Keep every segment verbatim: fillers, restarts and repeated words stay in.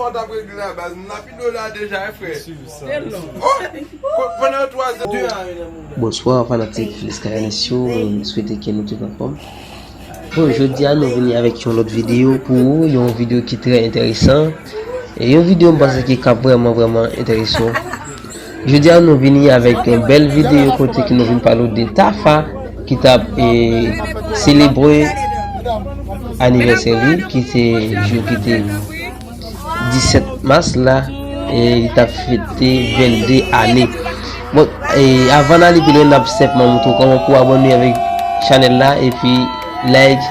T ap regle la baz, m nan pi do la deja, frè. Tèlman. Oh! Pandan twa zè. Bonswa, fanatik Feliz Kayanes yo, m swete ke nou tout anfòm. Bon, jodi a nou vini avèk yon lòt videyo pou ou, yon videyo ki trè enteresan. E yon videyo m panse ki k ap vrèman, vrèman enteresan. Jodi a nou vini avèk yon bèl videyo kote ke nou vin pale w de Tafa ki t ap, e, selebre anivèsè li, ki se jou ki te disèt mas la, e, li t ap fete vennde ane. Bon, e, avan n ale pi lwen, n ap senpman montre w kòman pou w abòne avèk chanèl la, epi like,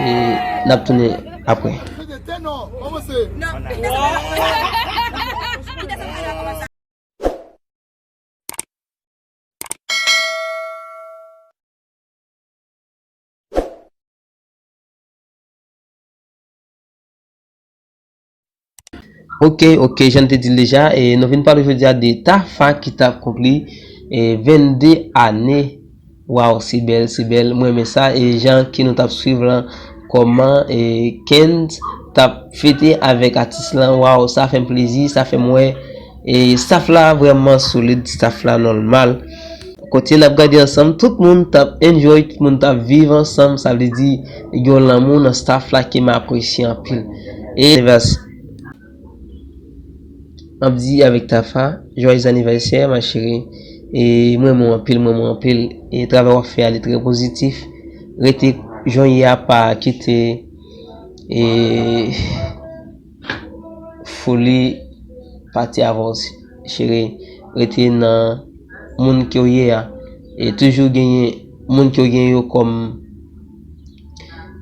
e, n ap tounen apre. Ok, ok, jan n te di l deja, e nou vin pale jodi a de Tafa ki t ap konkli, e, vennde ane. Waw, se bèl, se bèl, mwen renmen sa, e jan ke nou t ap swiv lan, kòman, e, Kenz t ap fete avèk atis lan, waw, sa fè m plezi, sa fè m wè, e, staff la vrèman solid, staff la nòmal. Kote n ap gade ansanm, tout moun t ap enjoy, tout moun t ap viv ansanm, sa vle di, gen yon lanmou nan staff la ke m apresye anpil. E, m ap di avèk Tafa, joyeux anniversaire, ma chérie. E mwen renmen w anpil, mwen renmen w anpil. E travay w ap fè a, li trè pozitif. Rete jan w ye a, pa kite, e, foli pati avè w, cheri. Rete nan moun ke w ye a. E toujou genyen moun ke w genyen yo kòm,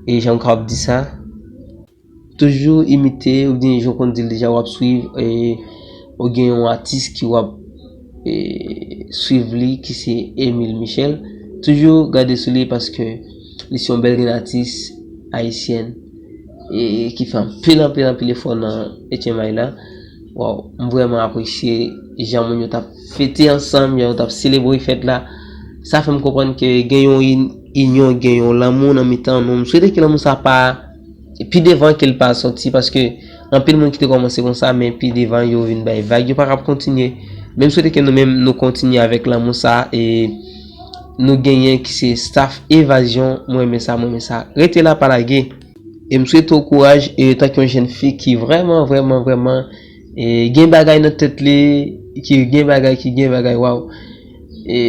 e jan m kapab di sa, toujou imite, oubyen jan w konn di l deja, w ap swiv, e, ou gen yon atis ki w ap, e, swiv li, ki se Emile Michel. Toujou gade sou li paske li se yon bèl grenn atis ayisyèn, e, ki fè anpil, anpil, anpil efò nan H M I la. Waw, m vrèman apresye jan moun yo t ap fete ansanm, jan yo t ap selebre fèt la. Sa fè m konprann ke gen yon in-, inyon, gen yon lanmou nan mitan nou. M swete ke lanmou sa pa pi devan ke l pa sòti, paske anpil moun ki te kòmanse konsa, men pi devan yo vin bay vag, yo pa kab kontinye. Men m swete ke nou menm, nou kontinye avèk lanmou sa, e nou genyen ki se staff Evazyon, mwen renmen sa, mwen renmen sa. Rete la, pa lage. E m swete w kouraj, e tankou yon jèn fi ki vrèman, vrèman, vrèman, e gen bagay nan tèt li, ki gen bagay, ki gen bagay, waw. E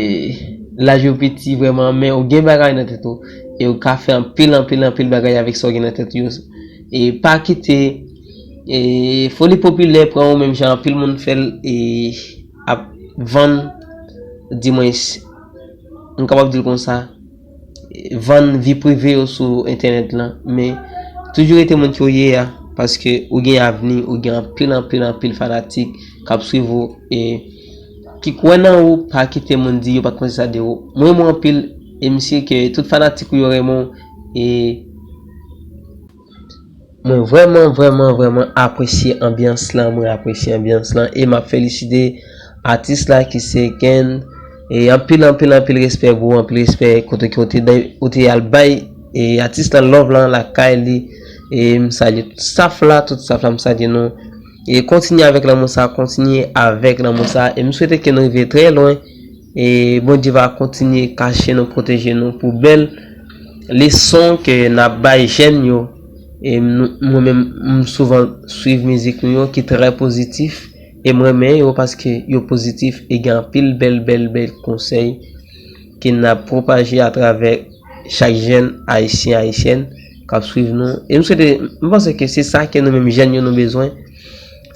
laj ou piti vrèman, men ou gen bagay nan tèt ou. E ou ka fè anpil, anpil, anpil bagay avèk sa w gen nan tèt ou yo. E pa kite, e foli popilè pran ou menm jan anpil moun fè l, e ap vann, dimwens, m kapab di l konsa, vann vi prive yo sou entènèt lan, men toujou rete moun ke w ye a, paske ou gen avni, ou gen anpil, anpil, anpil fanatik k ap swiv ou, e ki kwè nan ou, pa kite moun di yo pa t panse sa de ou. Mwen renmen w anpil, e m si ke tout fanatik ou yo renmen w, e mwen vrèman, vrèman, vrèman apresye anbyans lan, mwen apresye anbyans lan, e m ap felisite atis la ki se Kenz, e anpil, anpil, anpil respè bro, anpil respè kote ke w te, ou te al bay, e atis lan love lan lakay li, e m salye tout staff la, tout staff la m salye nou, e kontinye avèk lanmou sa, kontinye avèk lanmou sa, e m swete ke nou rive trè lwen, e Bondye va kontinye kache nou, pwoteje nou pou bèl leson ke n ap bay jèn yo. E m, mwen menm, m souvan swiv mizik nou yo ki trè pozitif. E m renmen yo paske yo pozitif e gen anpil bèl, bèl, bèl konsèy ke n ap pwopaje atravè chak jèn ayisyen, ayisyèn k ap swiv nou. E m swete, m panse ke se sa ke nou menm jèn yo nou bezwen.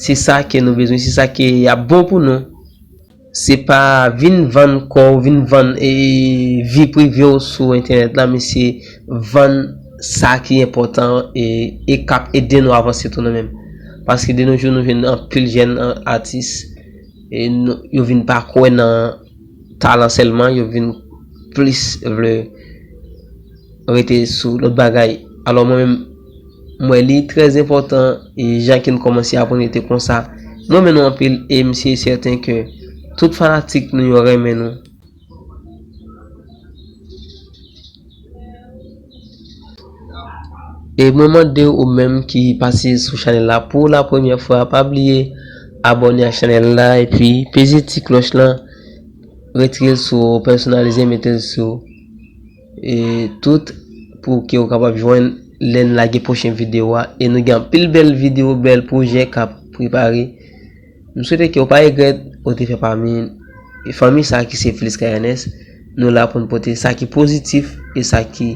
Se sa ke nou bezwen, se sa ke ap bon pou nou. Se pa vin vann kò w, vin vann, e, vi prive w sou entènèt la, men se vann sa ki enpòtan, e, e k ap ede nou avanse tou nou menm. Paske de nos jours, nou jwenn anpil jèn, a-, atis, e, nou, yo vin pa kwè nan talan sèlman, yo vin plis vle rete sou lòt bagay. Alò, mwen menm, m wè li trè enpòtan, e jan ke n kòmanse aprann rete konsa. Mwen renmen nou anpil, e m si e sèten ke tout fanatik nou yo renmen nou. E mwen mande ou menm ki pase sou chanèl la pou la premyè fwa, pa bliye abòne ak chanèl la epi peze ti klòch lan, retire l sou pèsonalize, mete l sou e tout pou ke ou kapab jwenn lè n lage pwochen videyo a. E nou gen anpil bèl videyo, bèl pwojè k ap prepare. M swete ke w pa regrèt ou te fè pami fanmi sa ki se Feliska Ernest. Nou la pou n pote sa ki pozitif e sa ki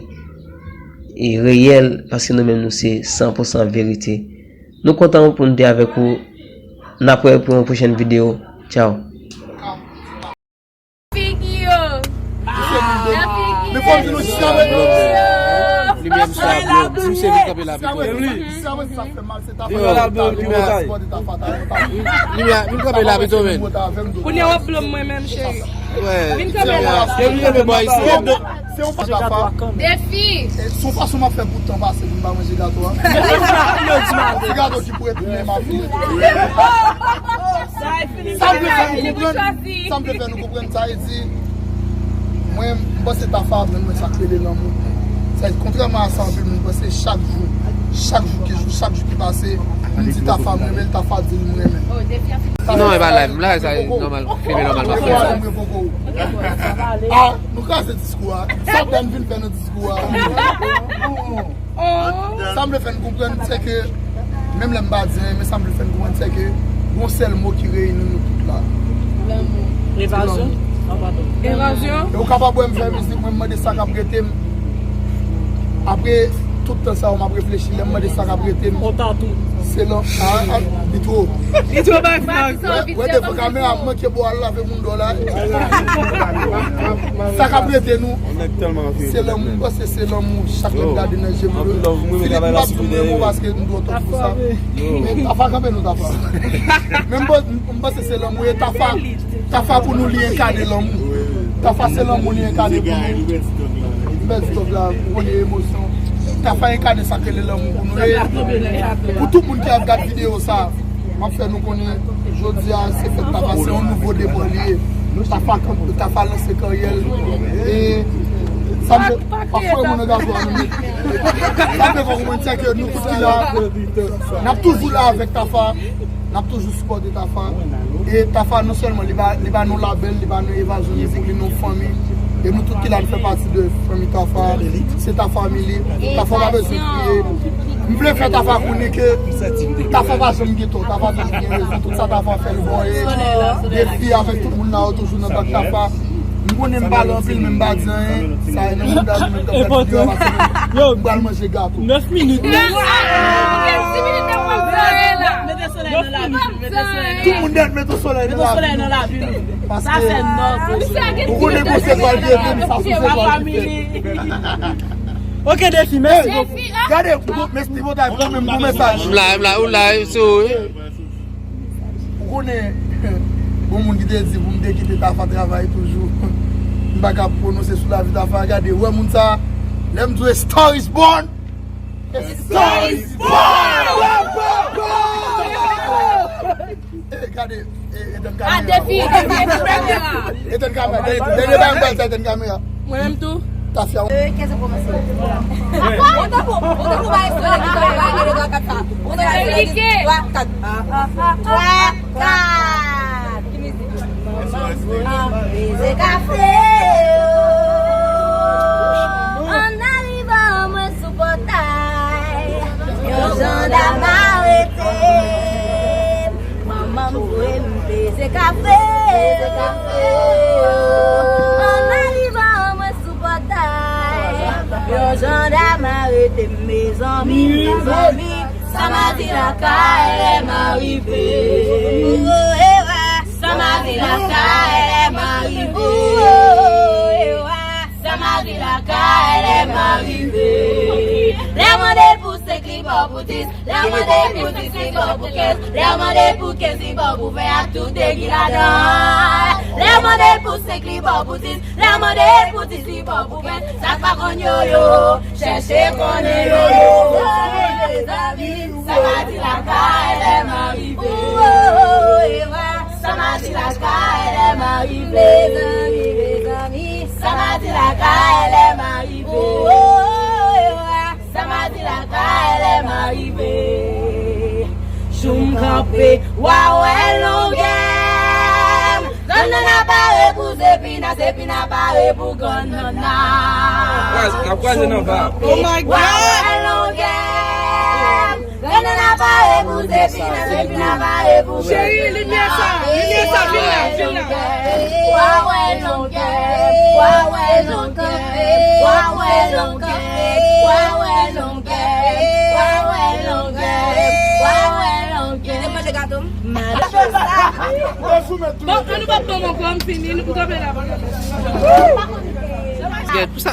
e reyèl, paske nou menm nou se san pou san verite. Nou kontan pou n te avèk ou. N ap wè pou yon pwochèn videyo. Tchao. Figi yo. Nan figi yo. Limyè m sou album. Si w se vin kanpe la, vin kanpe. Limyè, vin kanpe la, vin kanpe. Kounye a w ap blo m mwen menm, cheri. Vin kanpe la. Depi kanpe bò isi. Se yon fason Tafa. Defi. Se yon fason m ap fè pou tan pase pou m pa manje gato a. Se gato ki pou retounen m ap vin. Sa m vle fè nou konprann, sa m vle fè nou konprann, sa vle di, mwen, m panse Tafa aprann mwen sa k rele lanmou. Sa vle di, kontrèman a sa anpil moun panse, chak jou, chak jou ki jou, chak jou ki pase, m di Tafa m renmen l, Tafa di l m renmen l. Non, e pa live, live sa e nòmal, filme nòmalman. Mwen poko. Ah, nou kraze diskou a. Sa Dan vin fè nan diskou a. Sa m vle fè n konprann, se ke, menm lè m pa di anyen, men sa m vle fè n konprann, se ke gon sèl mo ki reyini nou tout la. Lanmou. Evazyon? Evazyon? E ou kapab wè m fè mizik, mwen m mande sa k ap rete m. Apre tout tan sa yo, m ap reflechi, lè m mande sa k ap rete m. Se lan, a, a, li two. Li two bay flag. Wè, wè devan kamera, m manke bo al lave moun dò la. Sa k ap rete nou, se lanmou, m panse se lanmou, chak lè m gade nan je moun yo. Filip, m p ap di w mwen mo paske m twò tòp pou sa. Men Tafa kanpe nou, Tafa. Men m panse se lanmou, e Tafa, Tafa pou nou li enkane lanmou. Tafa se lanmou li enkane pou nou. M pèdi tòp la, ou konnen emosyon. Tafa enkane sa k rele lanmou pou nou. E pou tout moun ki ap gad videyo sa, m ap fè nou konnen, jodi a, se fèt Tafa, se yon nouvo depa li ye. Tafa kanpe, Tafa lanse karyè l. E sa m fè, pa foure moun nan gato a, non. Sa m fè fò konprann, se ke nou tout ki la, n ap toujou la avèk Tafa. N ap toujou sipòte Tafa. E Tafa non sèlman li pa, li pa nan labèl, li pa nan Evazyon Mizik, li nan fanmi. E nou tout ki la, nou fè pati de fanmi Tafa. Se Tafa fanmi li. Tafa pa bezwen kriye. M vle fè Tafa konnen ke Tafa pa janm gen tò, Tafa toujou gen rezon. Tout sa Tafa fè, l bon. E Defi avèk tout moun la, yo toujou nan bak Tafa. M konnen m pale anpil, men m pa di anyen. Sa e nan mouda nou menm k ap gade videyo a, paske m pral manje gato. Nèf minit. Tout moun nèt mete solèy nan lavi nou. Paske ou konnen konsèy pral gen, men sa se konsèy pral gen. Ok, Defi, mèsi bokou. Gade, men Steve Otay pran menm bon mesaj. M la, m la, ou la, se ou, wi. Ou konnen, gon moun ki te di pou m te kite Tafa travay toujou. M pa ka pwononse sou lavi Tafa. Gade, ou wè moun sa, lè m di w A Star is Born, A Star is Born! Eh, gade, eh, etenn kamera. Etenn kamera. Dènye bagay m pral fè, etenn kamera. Mwen menm tou. Tafya. Kèse kòmanse? Ou tankou, ou tankou bay sole ki tankou bay gade twa kat sa. Ou tankou bay sole ki twa kat. Twa kat. Ki mizik? Manman voye m beze kafe. An arivan mwen sou pòtay, yon jandam arete m. Manman m voye m beze kafe. An arivan mwen sou pòtay, yon jandam arete m, mezanmi, mezanmi. Sa m a di lakay lè m a rive. Sa m a di lakay lè m a rive. Sa m a di lakay lè m a rive. Lè mande pou senk li ba w pou dis. Lè mande pou dis li ba w pou kenz. Lè mande pou kenz li ba w pou ven ak tout de ki ladan. Lè mande pou senk li ba w pou dis. Lè mande pou dis li ba w pou ven. Sa k pa konn yo yo, chèche konnen yo yo. Mezanmi, sa m a di lakay lè m a rive. Sa m a di lakay lè m a rive. Mezanmi, mezanmi, sa m a di lakay lè m a rive. Sa m a di lakay Wa wè longè m. Gannanna pare pou Zepina, Zepina pare pou Gannanna. N ap kwaze nan va. Oh my God! Wa wè longè m. Gannanna pare pou Zepina, Zepina pare pou Cheri, limyè sa, limyè sa, vin la, vin la. Wa wè longè, wa wè longè, wa wè longè, wa wè longè, wa wè longè, wa wè longè. Te manje gato m? Bon, an nou pa pran mwen kòm fini, nou pou kanpe la. Gèt, pou sa.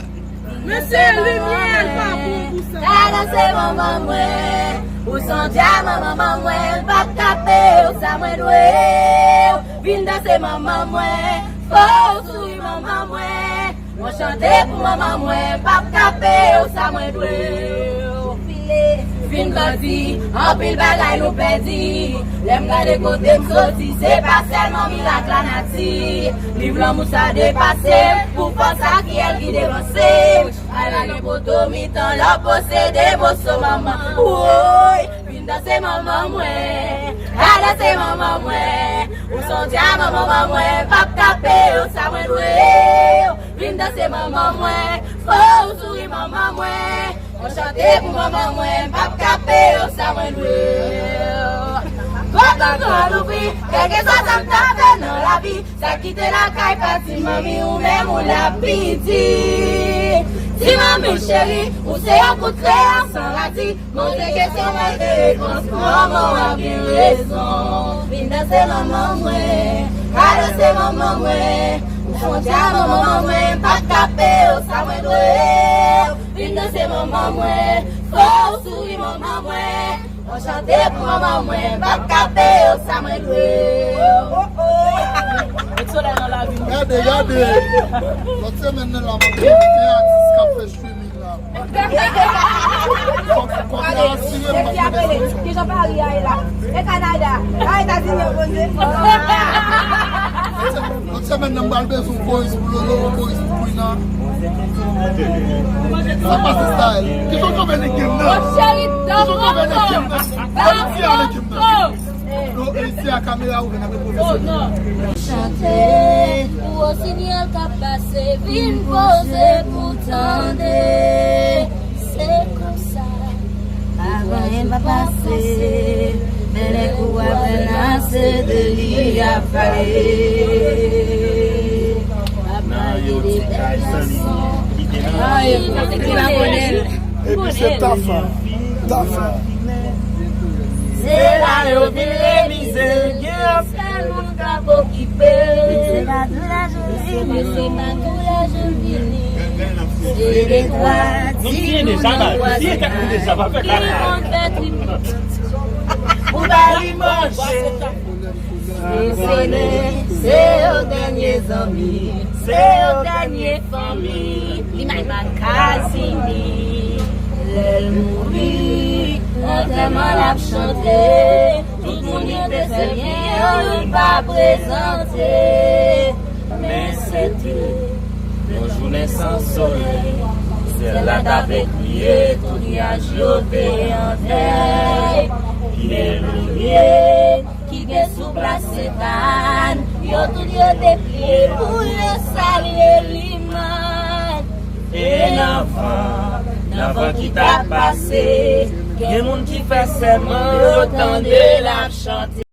Men se limyè l pa bon pou sa. Ka danse manman mwen, ou sonje a manman mwen, m p ap kape w, sa mwen dwe w. Vin danse manman mwen, fò w souri manman mwen. Mwen chante pou manman mwen, m p ap kape w, sa mwen dwe w. Vin grandi, anpil bagay nou pèdi. Lè m gade kote m soti, se pa sèlman mirak lanati. Liv lanmou sa depase m, pou fòs sa ki èl ki devanse m. Ala gen poto mitan, lè w posede moso manman. Woy, vin danse manman mwen, ka danse manman mwen. Ou sonje a manman mwen, m p ap kape w, sa mwen dwe w. Vin danse manman mwen, fò w souri manman mwen. Mwen chante pou manman mwen, m p ap kape w, sa mwen dwe. Pòt lanmou an louvri, kèlkeswa sa m ta fè nan lavi, sa kite lakay pati manmi ou menm ou la piti. Ti manmi cheri, ou se yon kout kreyon san rati. Poze kesyon, mande repons, manman w ap gen rezon. Vin danse manman mwen, ka danse manman mwen. Ou sonje a manman mwen, m p ap kape w, sa mwen dwe w. Vin danse manman mwen, fò w souri manman mwen. Mwen chante pou manman mwen, m p ap kape w, sa mwen dwe w. Met solèy nan lavi nou. Gade, gade. Lòt semèn nan la, mwen gen atis k ap fè streaming la. Fòk, fòk la asire m pa konnen sa. Kijan Pari a ye la? E Kanada? A Etazini yo poze? Lòt semèn nan m pral bezwen yon koris pou Lolo, yon koris pou Queen an. Sa pase style. Kijan w kanpe nan game nan? Kijan w kanpe nan game nan? Kijan w kanpe nan game nan? Yo, e si a kamera ouvè, n ap repoze sou li. Chante pou Wosinyèl k ap pase, vin poze pou tande. Se konsa, pa gen anyen k pa pase, men lè kou a fè n ase de li ap pale. Ap maye de bèl gason. Epi se Tafa. Tafa. Se la yo vin remize l, gen anpil moun k ap okipe l. Se pa tou lè joun vini. Se pa tou lè joun vini. Se de twa ti moun nan pase la. Ki moun fè trip. Ou ba li manje. Ou konnen se yo dènye zanmi. Se yo dènye fanmi, li pa ka fini. Lè l mouri, antèman l ap chante. Tout moun yo te sèvi yo, youn pa prezante. Men se te yon jounen san solèy. Syèl la t ap kriye, tout nyaj yo te an dèy. Ki elonye, ki gen sou plas Sentàn, yo tout yo te pliye pou yo salye limàn. E nan van, nan van ki t ap pase, gen moun ki fè sèman yo tande l ap chante.